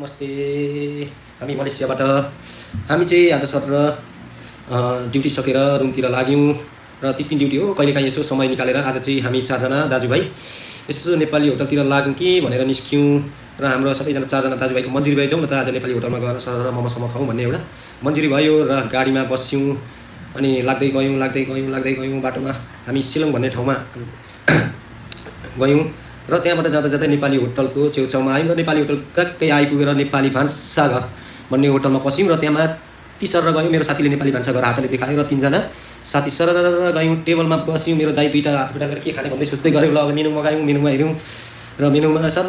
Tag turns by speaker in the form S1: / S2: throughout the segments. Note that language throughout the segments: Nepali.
S1: नमस्ते। हामी मलेसियाबाट हामी चाहिँ आज सर ड्युटी सकेर रुमतिर लाग्यौँ र 30 दिन ड्युटी हो। कहिलेकाहीँ यसो समय निकालेर आज चाहिँ हामी 4 जना दाजुभाइ यसो नेपाली होटलतिर लाग्यौँ कि भनेर निस्क्यौँ र हाम्रो सबैजना 4 जना दाजुभाइको मन्जुरी भयो, जाउँ न त आज नेपाली होटलमा गएर सर मोमोसम्म खाउँ भन्ने एउटा मन्जुरी भयो र गाडीमा बस्यौँ। अनि लाग्दै गयौँ बाटोमा हामी सिलङ भन्ने ठाउँमा गयौँ र त्यहाँबाट जाँदा जाँदै नेपाली होटलको छेउछाउमा आयौँ र नेपाली होटल कक्कै आइपुगेर नेपाली भान्साघर भन्ने होटलमा पस्यौँ र त्यहाँ माथि सर गयौँ। मेरो साथीले नेपाली भान्साघर हातले देखायो र 3 जना साथी सर गयौँ, टेबलमा बस्यौँ। मेरो दाइ दुईवटा हात उठाएर के खाने भन्दै सोच्दै गऱ्यो। ल अब मेनु मगायौँ, मेनुमा हेऱ्यौँ र मेनुमा सर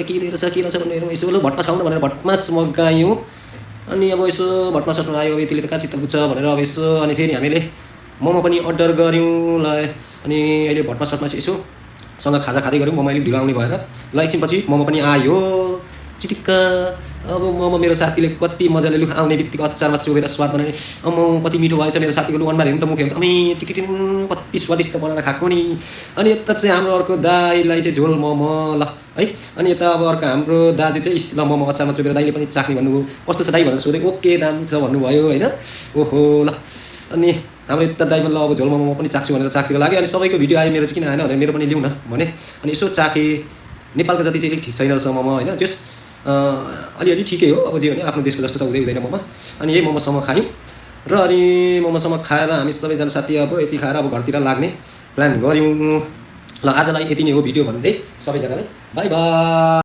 S1: के रहेछ के रहेछ भनेर हेरौँ। यसो ल भटमास खाउँ न भनेर भटमास मगायौँ। अनि अब यसो भटमास सट्नु आयो, अब यतिले त कहाँ चित्त बुझ्छ भनेर अब यसो अनि फेरि हामीले मोमो पनि अर्डर गऱ्यौँ। ल अनि अहिले भटमास सटमास यसो सँग खाजा खाँदै गऱ्यौँ। मोमो अलिक ढिलो आउने भएर ल एकछिनपछि मोमो पनि आयो चिटिक्क। अब मोमो मेरो साथीले कति मजाले लु आउने बित्तिकै अचारमा चोबेर स्वाद बनाउने। अम्मो कति मिठो भएछ मेरो साथीको लु अनुहार हेर्नु त, मुख हेर्नु त अमी टिटिटिन कति स्वादिष्ट बनाएर खाएको नि। अनि यता चाहिँ हाम्रो अर्को दाइलाई चाहिँ झोल मोमो ल है। अनि यता अब अर्को हाम्रो दाजु चाहिँ ल मोमो अचारमा चोबेर दाइले पनि चाख्ने भन्नुभयो। कस्तो छ दाइ भनेर सोधेँ, ओके दाम छ भन्नुभयो होइन। ओहो ल अनि हाम्रो यता दाइमा ल अब झोल मोमो पनि चाख्छु भनेर चाखतिर लाग्यो। अनि सबैको भिडियो आयो, मेरो चाहिँ किन आएन भनेर मेरो पनि लिउँ न भने। अनि यसो चाखेँ, नेपालको जति चाहिँ अलिक ठिक छैन रहेछ मोमो होइन, जस अलिअलि ठिकै हो। अब जे भने आफ्नो देशको जस्तो त हुँदैन मोमो। अनि यही मोमोसम्म खायौँ र अनि मोमोसम्म खाएर हामी सबैजना साथी अब यति खाएर अब घरतिर लाग्ने प्लान गऱ्यौँ। ल आजलाई यति नै हो भिडियो भन्दै सबैजनालाई बाई बाई।